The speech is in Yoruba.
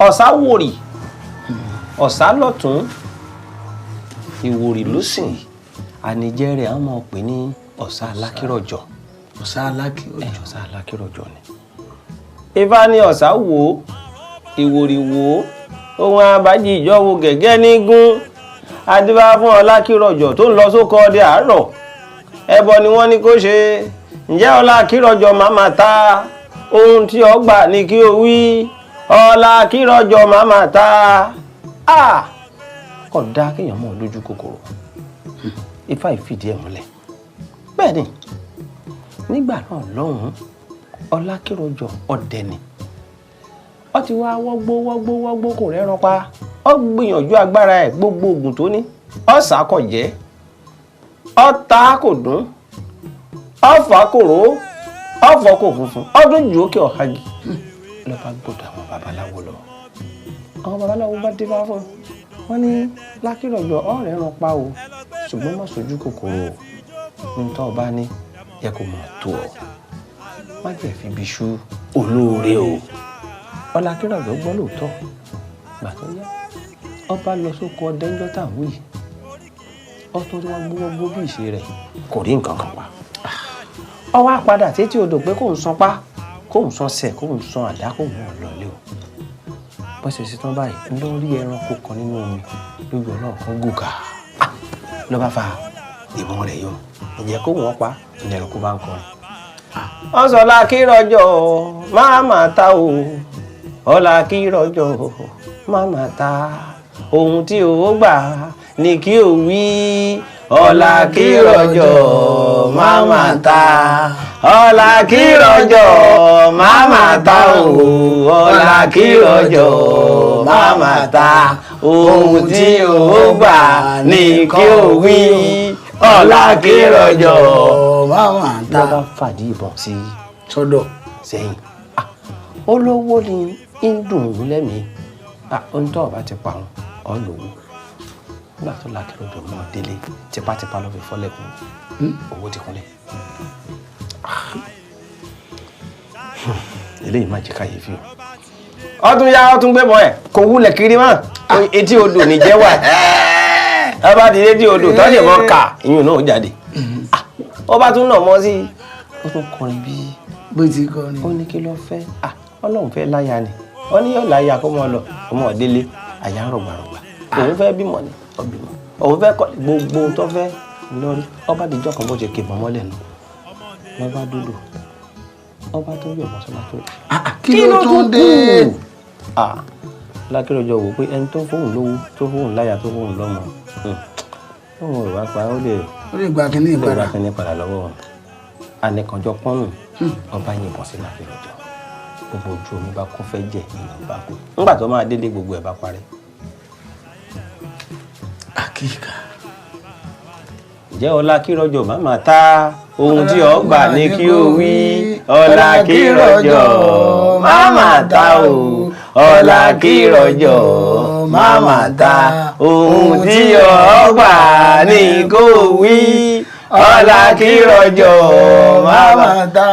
Ọ̀sá wòrì, ọ̀sá lọ́tún, ìwòrì lósì. Ànìjẹ́ rẹ̀ á mọ̀ pé ní ọ̀sá alákìrọ̀jọ̀. Ọ̀sá alákìrọ̀jọ̀. Ọ̀sá alákìrọ̀jọ̀ ni. Ifá ní ọ̀sá wò ó, ìwòrì wò ó, ohun abájí ìjọ́wò gẹ̀gẹ́ ní gún. Adífá fún Ọlákìrọ̀jọ̀ tó ń lọ sóko ọdẹ àárọ̀. Ẹbọ ni wọ́n ní kó ṣe. Ǹjẹ́ Ọlákìrọ̀jọ̀ máa ta ohun tí ọ gbà ní kí o wí. Ọlákìrọ̀jọ̀ máa ta. Kò dáa kéèyàn mọ̀ lójú kòkòrò. Ifá ìfìdí ẹ̀ múlẹ̀. Bẹ́ẹ̀ ni, nígbà náà lọ́hùn-ún, Ọlákìrọ̀jọ̀ ọdẹ ni. Ó ti wá wọ́gbó wọ́gbó wọ́gbó kò rẹ́ran pa. Ó gbìyànjú agbára ẹ̀, gbogbo oògùn tó ní. Ó sá kò jẹ́. Ó ta kò dún. Ó fà kò ró. Ó fọ́ kò funfun. Ó tún jù ókè ọ̀hagì. Ló bá gbọ́dọ̀ àwọn babaláwo lọ. Àwọn babaláwo bá dé bá fún un. Wọ́n ní Lákìrọ̀jọ̀ ó rẹ́ran pa o, ṣùgbọ́n má sojú kòkòrò o. Ohun tó o bá ní yẹ kó mọ̀ tó ọ. Má jẹ́ fi ibi ṣú olóore o. Ọlákìrọ̀jọ̀ gbọ́ lóòótọ́. Gbà tó yá, ọba lọ sóko ọdẹ ńjọ́ tá à ń wí. Ó tún wá gbówó bí ìṣe rẹ̀, kò rí nǹkan kan pa. Ó wá padà sétí odò pé kóun san pa, kóun san sẹ̀, kóun san àdá, kóun mọ̀ lọlé o. Bó ṣe ṣe tán báyìí, ló rí ẹranko kan nínú omi lójú ọlọ́ọ̀kan gùgà. Ló bá fa ìbọn rẹ̀ yọ. Ǹjẹ́ kó wọ́n pa, ní ẹranko bá ń kọrin. Wọ́n sọ Ọlákìrọ̀jọ̀ máa máa ta o. Ọlákìrọ̀jọ̀ máa máa ta. Ohun tí o gbà ní kí o wí. Ọlákìrọ̀jọ̀ máa máa ta. Ọlákìrọ̀jọ̀ máa máa ta o. Ọlákìrọ̀jọ̀ máa máa ta. Ohun tí o gbà ní kí o wí. Ọlákìrọ̀jọ̀ máa máa ta. Ló bá fàdí ìbọn sí sọ́dọ̀ sẹ́yìn. Olówó ni ń dùn ún lẹ́mìí. Ohun tó o bá ti pa òun, ọ lówó. Nígbà tó Lákìrọ̀jọ̀ mọ́ délé, tipátipá ló fi fọ́lẹ̀kùn. Owó ti kúnlẹ̀. Eléyìí má jẹ́ káyéfì o. Ọtún yá, ọtún gbé bọ́ ẹ̀, kò wúlẹ̀ kiri mọ́. Etí odò nìjẹ́ wà. Ẹ bá ti dé etí odò, tọ́jú mọ́ ká, ìyún náà jáde. Ó bá tún nà mọ́ sí i. Ó tún kọrin bí. Bó ti kọrin. Ó ní kí ló fẹ́? Ọlọ́run fẹ́ láya ni. Ó ní yóò láya kó mọ́ lọ. Ọmọ délé, àyà ń rọ̀gbàrọ̀gbà. Òun fẹ́ bímọ ni, ó bímọ. Òun fẹ́ kọ́ gbogbo ohun tó fẹ́ lórí. Ọba dìjọ́ kan bó ṣe kébọn mọ́lẹ̀ nù. Lọ́ba dúdú. Ọba tó yọ̀ mọ́sọ́lá tó. Kí ló tún dé? Lákìrọ̀jọ̀ wò pé ẹni tó fóun lówó, tó fóun láya, tó fóun lọ́mọ. Tóun ò bá pa, ó lè. Ó lè gba kínní padà. Ó lè gba kínní padà lọ́wọ́ wọn. Ànìkànjọ pọ́nù. Ọba yìnbọn sí Lákìrọ̀jọ̀. Gbogbo ojú omi bá kún fẹ́ jẹ, èèyàn bá kú. Nígbà tó máa délé, gbogbo ẹ̀ bá parẹ́. Àkíkà. Ǹjẹ́ Ọlákìrọ̀jọ̀ máa máa ta ohun tí ọ gbà ní kí o wí. Ọlákìrọ̀jọ̀ máa máa ta o. Ọlákìrọ̀jọ̀ máa máa ta ohun tí ọ gbà ní kó wí. Ọlákìrọ̀jọ̀ máa máa ta.